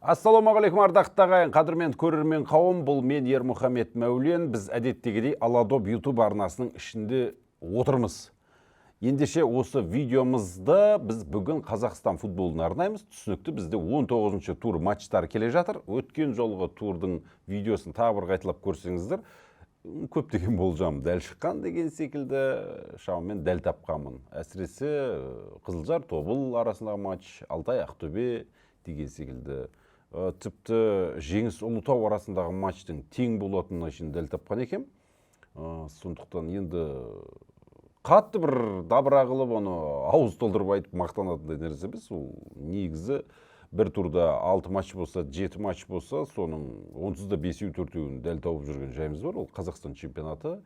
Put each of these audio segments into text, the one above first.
Ассалаумағалейкум, ардақты ағайын, қадірменді көрермен қауым! Бұл мен, Ермұхамед Мәулен. Біз әдеттегідей Аладоп YouTube арнасының ішінде отырмыз. Ендеше, осы видеомызды біз бүгін Қазақстан футболына арнаймыз. Түсінікті, бізде 19 тур матчтары келе жатыр. Өткен жолғы турдың видеосын тағы бір қайталап көрсеңіздер, көптеген болжам дәл шыққан деген секілді, шамамен дәл тапқанмын. Әсіресе Қызылжар Тобыл арасындағы матч, Алтай Ақтөбе деген секілді. Тіпті Жеңіс Ұлытау арасындағы матчтың тең болатынына шейін дәл тапқан екенмін. Сондықтан енді қатты бір дабыра қылып, оны ауыз толтырып айтып мақтанатындай нәрсе емес. Ол негізі бір турда алты матч болса, жеті матч болса, соның онсыз да бесеу, төртеуін дәл тауып жүрген жайымыз бар. Ол Қазақстан чемпионаты.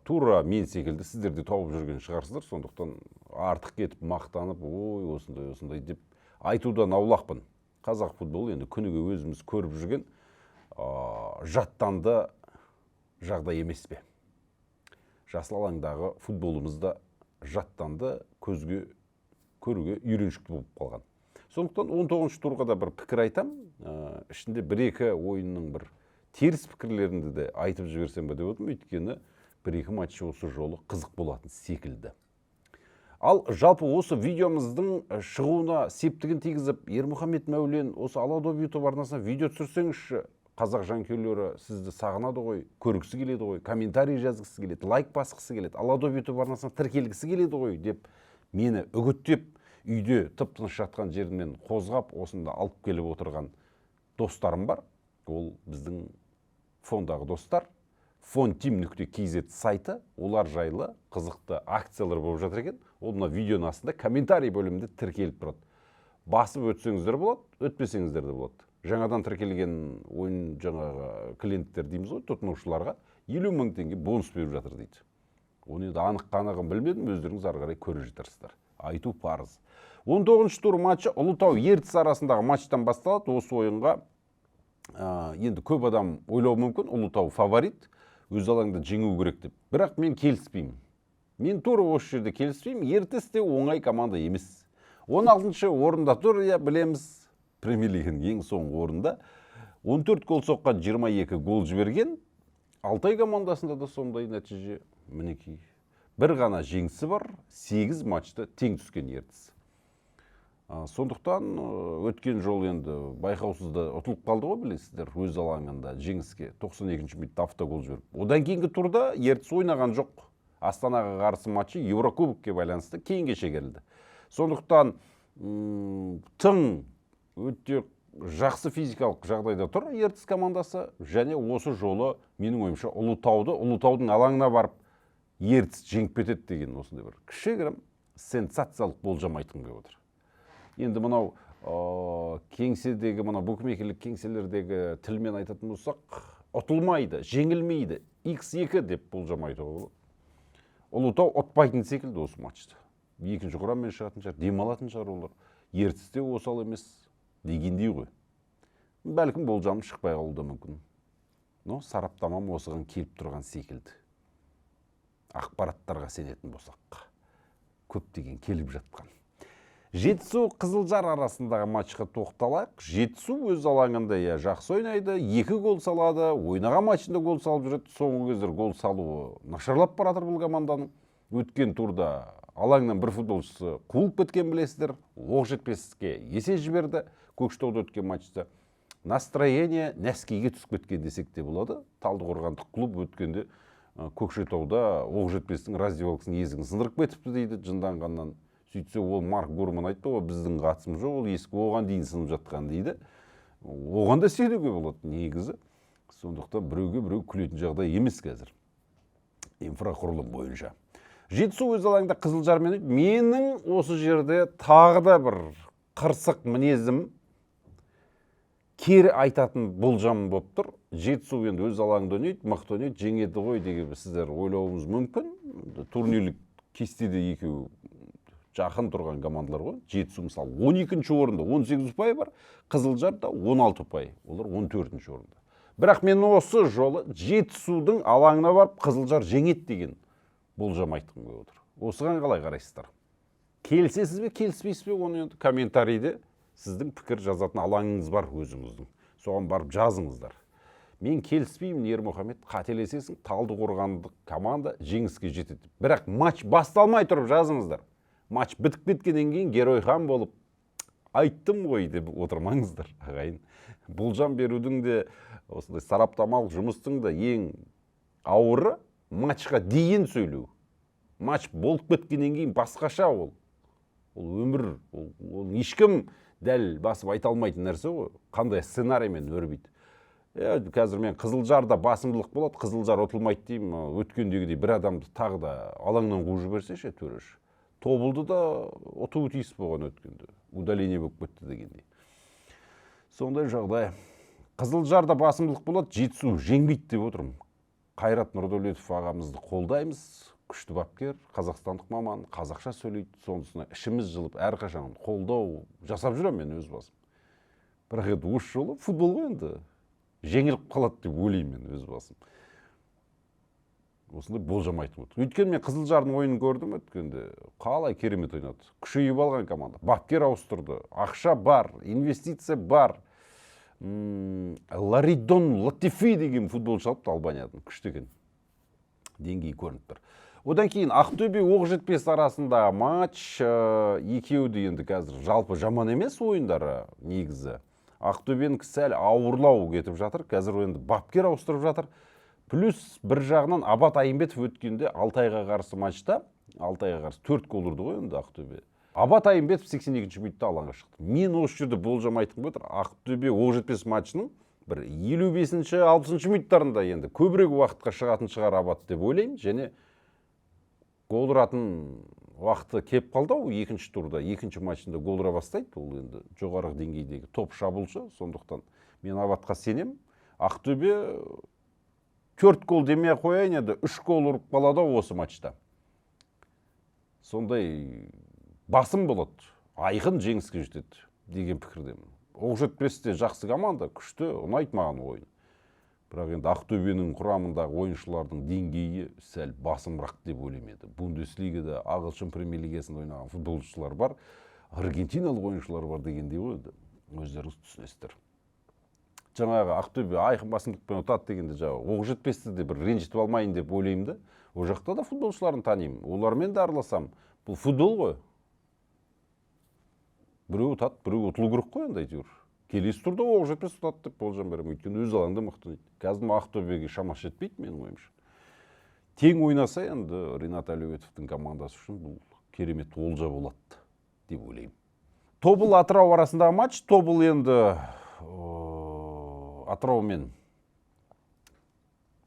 Тура мен секілді сіздер де тауып жүрген шығарсыздар. Сондықтан артық кетіп мақтанып, ой, осындай осындай деп айтудан аулақпын. Қазақ футболы енді күніге өзіміз көріп жүрген жаттанды жағдай емес пе? Жасыл алаңдағы футболымыз да жаттанды, көзге көруге үйреншікті болып қалған. Сондықтан 19 турға да бір пікір айтам. Ішінде бір екі ойынның бір теріс пікірлерімді де айтып жіберсем бе деп отырмын, өйткені бір екі матч осы жолы қызық болатын секілді. Ал жалпы осы видеомыздың шығуына септігін тигізіп, «Ермұхамед Мәулен, осы Аладоп YouTube арнасына видео түсірсеңізші, қазақ жанкүйерлері сізді сағынады ғой, көргісі келеді ғой, комментарий жазғысы келеді, лайк басқысы келеді, Аладоп YouTube арнасына тіркелгісі келеді ғой» деп мені үгіттеп, үйде тып тыныш жатқан жерімнен қозғап, осында алып келіп отырған достарым бар. Ол біздің фондағы достар, фонтим.kz сайты. Олар жайлы қызықты акциялар болып жатыр екен. Ол мына видеоның астында комментарий бөлімінде тіркеліп тұрады, басып өтсеңіздер болады, өтпесеңіздер де болады. Жаңадан тіркелген ойын жаңағы клиенттер дейміз ғой, тұтынушыларға 50 000 теңге бонус беріп жатыр дейді. Оны енді анық қанығын білмедім, өздеріңіз ары қарай көріп жатырсыздар. Айту парыз. 19 тур матчы Ұлытау Ертіс арасындағы матчтан басталады. Осы ойынға енді көп адам ойлауы мүмкін, Ұлытау фаворит, өз алаңда жеңу керек деп. Бірақ мен келіспеймін, мен тура осы жерде келіспеймін. Ертіс те оңай команда емес, 16 орында тұр, иә, білеміз, премьер лиганың ең соңғы орында. 14 гол соққан, 22 гол жіберген. Алтай командасында да сондай нәтиже, мінекей, бір ғана жеңісі бар, 8 матчта тең түскен Ертіс. Сондықтан өткен жолы енді байқаусызда ұтылып қалды ғой, білесіздер, өз алаңында Жеңіске 92 минутта автогол жіберіп. Одан кейінгі турда Ертіс ойнаған жоқ, Астанаға қарсы матчы Еурокубокке байланысты кейінге шегерілді. Сондықтан тың, өте жақсы физикалық жағдайда тұр Ертіс командасы. Және осы жолы, менің ойымша, Ұлытауды Ұлытаудың алаңына барып Ертіс жеңіп кетеді деген осындай бір кішігірім сенсациялық болжам айтқым келіп отыр. Енді мынау кеңседегі, мынау букмекерлік кеңселердегі тілмен айтатын болсақ, ұтылмайды, жеңілмейді, x2 деп болжам айтуға болады. Ұлытау ұтпайтын секілді осы матчты, екінші құраммен шығатын шығар, демалатын шығар олар. Ертіс те осал емес дегендей ғой. Бәлкім, болжамым шықпай қалуы да мүмкін, но сараптамам осыған келіп тұрған секілді, ақпараттарға сенетін болсақ, көптеген келіп жатқан. Жетісу Қызылжар арасындағы матчқа тоқталайық. Жетісу өз алаңында, иә, жақсы ойнайды, екі гол салады, ойнаған матчында гол салып жүреді. Соңғы кездері гол салуы нашарлап бара жатыр бұл команданың. Өткен турда алаңнан бір футболшысы қуылып кеткен, білесіздер, Оқжетпеске есе жіберді Көкшетауда өткен матчта. Настроение нәскиге түсіп кеткен десек те болады. Талдықорғандық клуб өткенде Көкшетауда Оқжетпестің раздевалкасының есігін сындырып кетіпті дейді жынданғаннан. Сөйтсе, ол Марк Гурман айтты ғой, біздің қатысымыз жоқ, ол есік оған дейін сынып жатқан дейді. Оған да сенуге болады негізі. Сондықтан біреуге біреу күлетін жағдай емес қазір инфрақұрылым бойынша. Жетісу өз алаңында Қызылжармен ойнайды. Менің осы жерде тағы да бір қырсық мінезім кері айтатын болжамым болып тұр. Жетісу енді өз алаңында ойнайды, мықты ойнайды, жеңеді ғой деген сіздер ойлауыңыз мүмкін. Енді турнирлік кестеде екеуі жақын тұрған командалар ғой. Жетісу, мысалы, 12 орында, 18 ұпай бар, Қызылжарда 16 ұпай, олар 14 орында. Бірақ мен осы жолы Жетісудың алаңына барып Қызылжар жеңеді деген болжам айтқым келіп отыр. Осыған қалай қарайсыздар? Келісесіз бе, келіспейсіз бе, оны енді комментарийде Сіздің пікір жазатын алаңыңыз бар өзіңіздің. Соған барып жазыңыздар. Мен келіспеймін, Ермұхамед, қателесесің, талдықорғандық команда жеңіске жетеді. Бірақ матч басталмай тұрып жазыңыздар. Матч бітіп кеткеннен кейін герой хан болып айттым ғой деп отырмаңыздар, ағайын. Болжам берудің де, осындай сараптамалық жұмыстың да ең ауыры матчқа дейін сөйлеу. Матч болып кеткеннен кейін басқаша ол. Ол өмір, ол ешкім дәл басып айта алмайтын нәрсе ғой. Қандай сценариймен өрбиді. Қазір мен Қызылжарда басымдылық болады, Қызылжар ұтылмайды деймін. Өткендегідей бір адамды тағы да алаңнан қуып жіберсе ше төреші. Тобылды да ұтуы тиіс болған өткенде. Удаление болып кетті дегендей. Сондай жағдай. Қызылжарда басымдылық болады, Жетісу жеңбейді деп отырмын. Қайрат Нұрдәулетов ағамызды қолдаймыз. Күшті бапкер, қазақстандық маман, қазақша сөйлейді. Сонысына ішіміз жылып, әрқашан қолдау жасап жүремін мен өз басым. Бірақ енді осы жолы футбол ғой енді. Жеңіліп қалады деп ойлаймын мен өз басым. Осындай болжам айтып отыр. Өйткені мен Қызылжардың ойынын көрдім өткенде. Қалай керемет ойнады. Күшейіп алған команда. Бапкер ауыстырды. Ақша бар, инвестиция бар. Ларидон Латифи деген футболшы алыпты Албаниядан. Күшті екен. Деңгейі көрініп тұр. Одан кейін Ақтөбе Оқжетпес арасында матч, екеуі де енді қазір жалпы жаман емес ойындары негізі. Ақтөбенікі сәл ауырлау кетіп жатыр. Қазір енді бапкер ауыстырып жатыр. Плюс бір жағынан Абат Айымбетов өткенде Алтайға қарсы матчта, Алтайға қарсы 4 гол ұрды ғой енді Ақтөбе. Абат Айымбетов 82-ші минутта алаңға шықты. Мен осы жерде болжам айтқым келіп отыр. Ақтөбе Оқжетпес матчының бір елу бесінші, алпысыншы минуттарында енді көбірек уақытқа шығатын шығар Абат деп ойлаймын. Және гол ұратын уақыты келіп қалды ау, екінші турда, екінші матчында гол ұра бастайды. Ол енді жоғарғы деңгейдегі топ шабуылшы, сондықтан мен Абатқа сенемін. Ақтөбе 4 гол демей ақ қояйын, енді 3 гол ұрып қалады ау осы матчта. Сондай басым болады, айқын жеңіске жетеді деген пікірдемін. Оқжетпес те жақсы команда, күшті, ұнайды маған ойын. Бірақ енді Ақтөбенің құрамындағы ойыншылардың деңгейі сәл басымырақ деп ойлаймын енді. Бундеслигада, ағылшын премьер-лигасында ойнаған футболшылар бар, аргентиналық ойыншылар бар дегендей ғой енді, өздеріңіз түсінесіздер. Жаңағы Ақтөбе айқын басымдықпен ұтады дегенде жаңағы Оқжетпесті де бір ренжітіп алмайын деп ойлаймын да. Ол жақта да футболшыларын танимын, олармен де араласамын. Бұл футбол ғой. Біреу ұтады, біреу ұтылу керек қой енді әйтеуір. Келесі турда Оқжетпес ұтады деп болжам беремін. Өйткені өз алаңында мықты ойнайды. Қазір Ақтөбеге шамасы жетпейді менің ойымша. Тең ойнаса енді Ринат Әлеуетовтің командасы үшін бұл керемет олжа болады деп ойлаймын. Тобыл Атырау арасындағы матч. Тобыл енді Атыраумен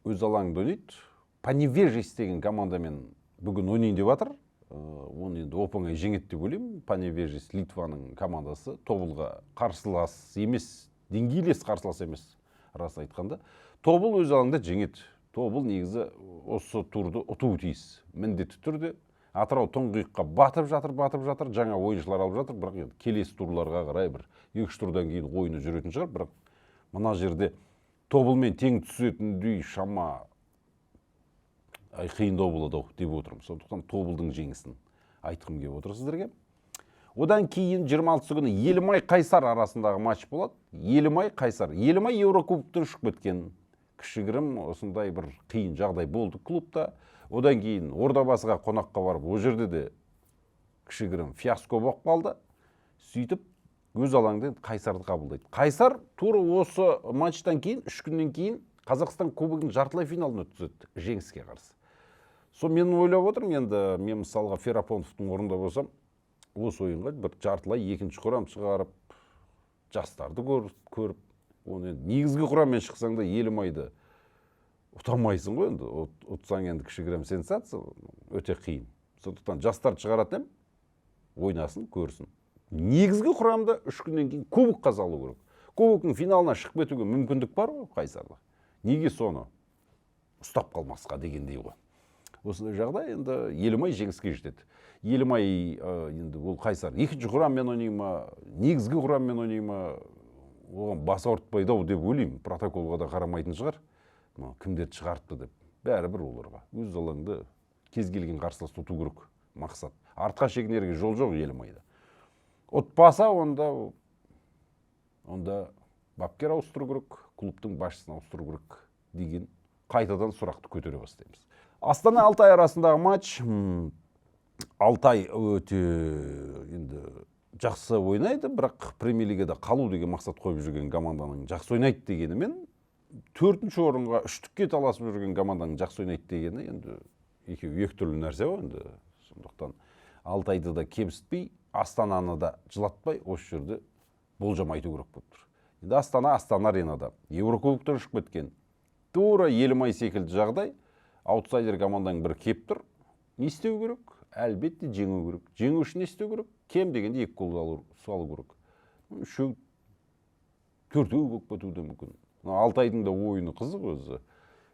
өз алаңында ойнайды. Паневежис деген командамен бүгін ойнайын деп жатыр. Оны енді оп-оңай жеңеді деп ойлаймын. Паневежис Литваның командасы. Тобылға қарсылас емес, деңгейлес қарсылас емес, рас айтқанда. Тобыл өз алаңында жеңеді. Тобыл негізі осы турды ұтуы тиіс. Міндетті түрде. Атырау тұңғиыққа батып жатыр, батып жатыр, жаңа ойыншылар алып жатыр, бірақ енді келесі турларға қарай бір екі-үш турдан кейін ойыны жүретін шығар, бірақ мына жерде Тобылмен тең түсетіндей шама қиындау болады ау деп отырмын. Сондықтан Тобылдың жеңісін айтқым келіп отыр сіздерге. Одан кейін 26 күні Елімай Қайсар арасындағы матч болады. Елімай Қайсар. Елімай Еурокубоктан ұшып кеткен. Кішігірім осындай бір қиын жағдай болды клубта. Одан кейін Ордабасыға қонаққа барып, ол жерде де кішігірім фиаско болып қалды. Сөйтіп өз алаңында енді Қайсарды қабылдайды. Қайсар тура осы матчтан кейін, 3 күннен кейін Қазақстан кубогының жартылай финалын өткізеді жеңіске қарсы. Со мен ойлап отырмын енді, мен мысалға Ферапонтовтың орнында болсам, осы ойынға бір жартылай екінші құрам шығарып, жастарды көріп, оны енді негізгі құраммен шықсаң да Елімайды ұта алмайсың ғой енді. Ұтсаң енді кішігірім сенсация, өте қиын. Сондықтан жастарды шығаратын едім, ойнасын, көрсін. Негізгі құрамда 3 күннен кейін кубокқа салу керек. Кубоктың финалына шығып кетуге мүмкіндік бар ғой Қайсарда. Неге соны ұстап қалмасқа дегендей ғой. Осындай жағдай енді Елімай жеңіске жетеді. Елімай енді ол Қайсар екінші құраммен ойнай ма, негізгі құраммен ойнай ма, оған бас ауыртпайды ау деп ойлаймын. Протоколға да қарамайтын шығар. Мына кімдерді шығартты деп. Бәрібір оларға. Өз алаңда кез келген қарсыласты ұту керек мақсат. Артқа шегінерге жол жоқ Елімайда. Ұтпаса онда Онда бапкер ауыстыру керек, клубтың басшысын ауыстыру керек деген қайтадан сұрақты көтере бастаймыз. Астана Алтай арасындағы матч. Алтай өте енді жақсы ойнайды, бірақ премьер-лигада қалу деген мақсат қойып жүрген команданың жақсы ойнайды дегенімен, төртінші орынға үштікке таласып жүрген команданың жақсы ойнайды дегені енді екеуі екі түрлі нәрсе ғой енді. Сондықтан Алтайды да кемсітпей, Астананы да жылатпай осы жерде болжам айту керек болып тұр. Енді Астана Астана аренада Еурокубоктан ұшып кеткен. Тура Елімай секілді жағдай, аутсайдер команданың бірі кеп тұр. Не істеу керек? Әлбетте жеңу керек. Жеңу үшін не істеу керек? Кем дегенде 2 гол салу керек. Үшеу, төртеу болып кетуі де мүмкін. Мына Алтайдың да ойыны қызық өзі.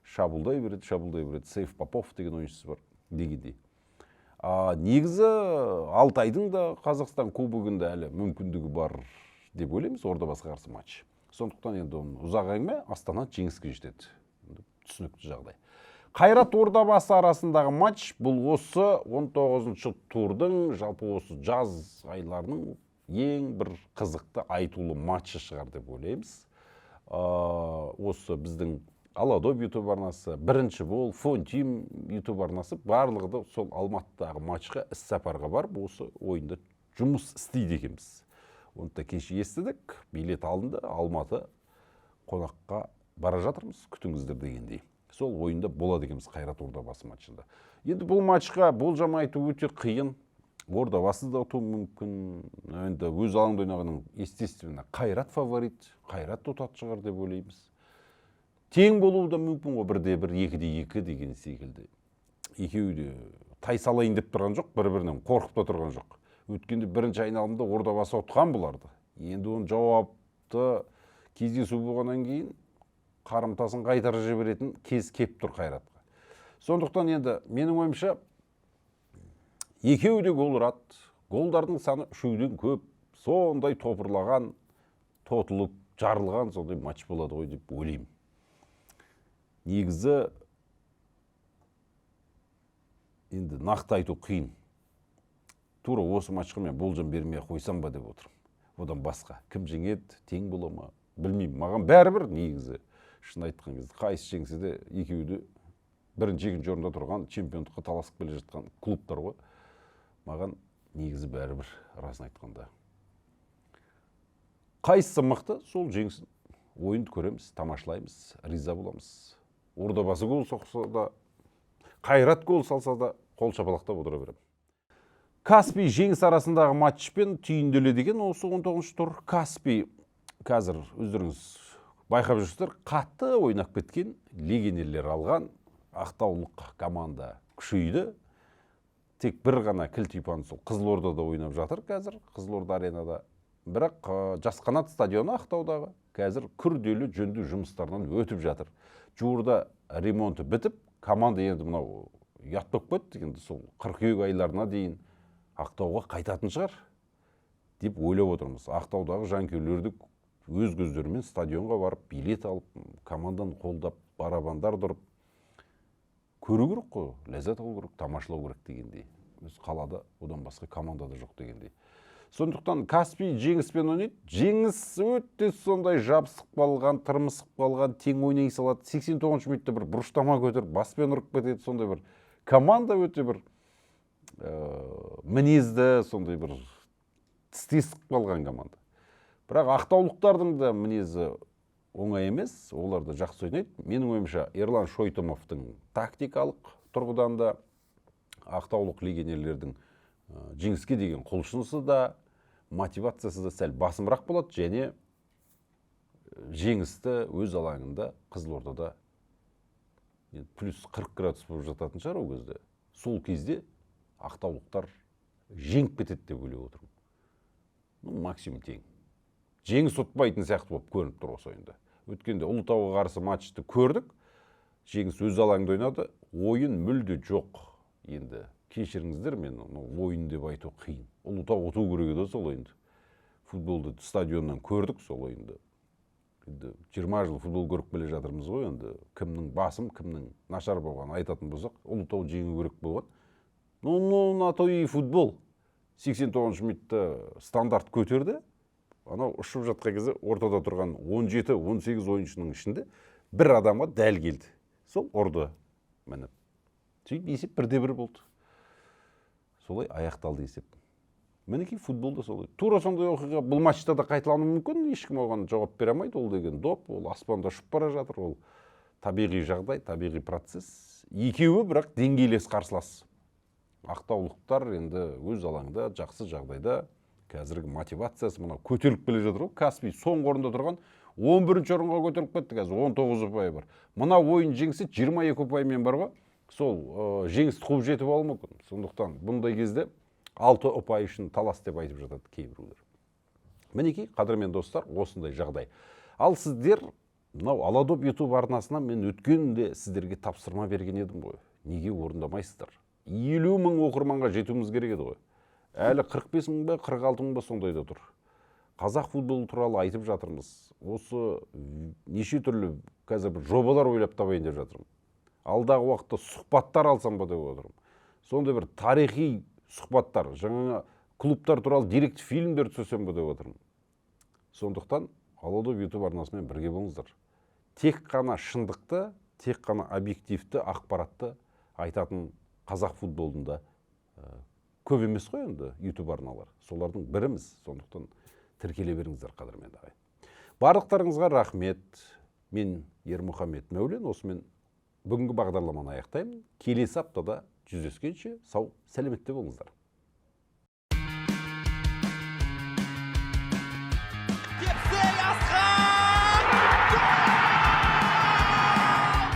Шабуылдай береді, шабуылдай береді. Сейф Попов деген ойыншысы бар дегендей. Негізі Алтайдың да Қазақстан кубогында әлі мүмкіндігі бар деп ойлаймыз, Ордабасыға қарсы матч. Сондықтан енді оның ұзақ әңгіме, Астана жеңіске жетеді. Енді түсінікті жағдай. Қайрат Ордабасы арасындағы матч бұл осы 19-шы турдың, жалпы осы жаз айларының ең бір қызықты айтулы матчы шығар деп ойлаймыз. Осы біздің Аладоп YouTube арнасы, Бірінші бол, Фонтим YouTube арнасы барлығы да сол Алматыдағы матчқа іс сапарға барып, осы ойында жұмыс істейді екенбіз. Оны да кеше естідік, билет алынды, Алматы қонаққа бара жатырмыз, күтіңіздер дегендей. Сол ойында болады екенбіз Қайрат Ордабасы матчында. Енді бұл матчқа болжам айту өте қиын. Ордабасы да ұтуы мүмкін. Енді өз алаңда ойнағаннан, естественно, Қайрат фаворит, Қайрат ұтатын шығар деп ойлаймыз. Тең болуы да мүмкін ғой, бірде бір, екіде екі деген секілді. Екеуі де тайсалайын деп тұрған жоқ, бір-бірінен қорқып та тұрған жоқ. Өткенде бірінші айналымда Ордабасы ұтқан бұларды. Енді оның жауапты кездесу болғаннан кейін қарымтасын қайтарып жіберетін кез кеп тұр Қайратқа. Сондықтан енді менің ойымша екеуі де гол ұрады. Голдардың саны үшеуден көп. Сондай топырлаған, тотылып, жарылған сондай матч болады ғой деп ойлаймын. Негізі енді нақты айту қиын. Тура осы матчқа мен болжам бермей қойсам ба деп отырмын. Одан басқа кім жеңеді, тең бола ма, білмеймін. Маған бәрібір негізі. Шын айтқан кезде қайсы жеңсе де екеуі де бірінші, екінші орында тұрған, чемпиондыққа таласып келе жатқан клубтар ғой. Маған негізі бәрібір, расын айтқанда. Қайсысы мықты, сол жеңсін. Ойынды көреміз, тамашалаймыз, риза боламыз. Ордабасы гол соқса да, Қайрат гол салса да қол шапалақтап отыра беремін. Каспий Жеңіс арасындағы матчпен түйінделеді деген осы 19 тур. Каспий қазір өздеріңіз байқап жүрсіздер, қатты ойнап кеткен, легионерлер алған ақтаулық команда күшейді. Тек бір ғана кілтипан сол Қызылордада ойнап жатыр қазір, Қызылорда аренада. Бірақ Жас Қанат стадионы Ақтаудағы қазір күрделі жөндеу жұмыстарынан өтіп жатыр. Жуырда ремонты бітіп, команда енді мынау ұят болып кетті, енді сол қыркүйек айларына дейін Ақтауға қайтатын шығар деп ойлап отырмыз. Ақтаудағы жанкүйерлерді өз көздерімен стадионға барып, билет алып, команданы қолдап, барабандар тұрып көру керек қой, ләззат алу керек, тамашалау керек дегендей. Өз қалада одан басқа команда да жоқ дегендей. Сондықтан Каспий Жеңіспен ойнайды. Жеңіс өте сондай жабысып қалған, тырмысып қалған, тең ойнай салады. 89 минутта бір бұрыштама көтеріп, баспен ұрып кетеді. Сондай бір команда өте бір мінезді, сондай бір тістесіп қалған команда. Бірақ ақтаулықтардың да мінезі оңай емес, олар да жақсы ойнайды. Менің ойымша, Ерлан Шойтымовтың тактикалық тұрғыдан да, ақтаулық легионерлердің жеңіске деген құлшынысы да, мотивациясы да сәл басымырақ болады және жеңісті өз алаңында Қызылордада енді плюс 40 градус болып жататын шығар ол кезде. Сол кезде ақтаулықтар жеңіп кетеді деп ойлап отырмын. Максимум тең. Жеңіс ұтпайтын сияқты болып көрініп тұр осы ойында. Өткенде Ұлытауға қарсы матчты көрдік. Жеңіс өз алаңында ойнады. Ойын мүлде жоқ. Енді кешіріңіздер мені, ойын деп айту қиын. Ұлытау ұту керек еді сол ойынды. Футболды стадионнан көрдік сол ойынды. Енді 20 жыл футбол көріп келе жатырмыз ғой енді. Кімнің басым, кімнің нашар болғанын айтатын болсақ, Ұлытау жеңу керек болған. Ну, на то и футбол. 89 минутта стандарт көтерді. Анау ұшып жатқан кезде ортада тұрған 17-18 ойыншының ішінде бір адамға дәл келді. Сол ұрды. Міне. Сөйтіп есеп 1-1 болды. Солай аяқталды есеп. Мінекей, футболда солай. Тура сондай оқиға бұл матчта да қайталануы мүмкін. Ешкім оған жауап бере алмайды. Ол деген доп, ол аспанда ұшып бара жатыр. Ол табиғи жағдай, табиғи процесс. Екеуі бірақ деңгейлес қарсылас. Ақтаулықтар енді өз алаңда жақсы жағдайда, қазіргі мотивациясы мынау көтеріліп келе жатыр ғой. Каспий соңғы орында тұрған 11 орынға көтеріліп кетті, қазір 19 ұпайы бар. Мына ойын жеңсе, 22 ұпаймен бар ғой, сол жеңісті қуып жетіп алуы мүмкін. Сондықтан бұндай кезде 6 ұпай үшін талас деп айтып жатады кейбіреулер. Мінекей, қадірмен достар, осындай жағдай. Ал сіздер мынау Аладоп YouTube арнасына мен өткенде сіздерге тапсырма берген едім ғой. Неге орындамайсыздар? 50 мың оқырманға жетуіміз керек еді ғой. Әлі 45 мың ба, 46 мың ба сондайда тұр. Қазақ футболы туралы айтып жатырмыз. Осы неше түрлі қазір бір жобалар ойлап табайын деп жатырмын. Алдағы уақытта сұхбаттар алсам ба деп отырмын. Сондай бір тарихи сұхбаттар, жаңа клубтар туралы деректі фильмдер түсірсем ба деп отырмын. Сондықтан Аладоп YouTube арнасымен бірге болыңыздар. Тек қана шындықты, тек қана объективті ақпаратты айтатын қазақ футболында көп емес қой енді YouTube арналар. Солардың біріміз. Сондықтан тіркеле беріңіздер, қадірменді ағайын. Барлықтарыңызға рахмет. Мен Ермұхамед Мәулен, осымен бүгінгі бағдарламаны аяқтаймын. Келесі аптада жүздескенше сау сәлеметте болыңыздар.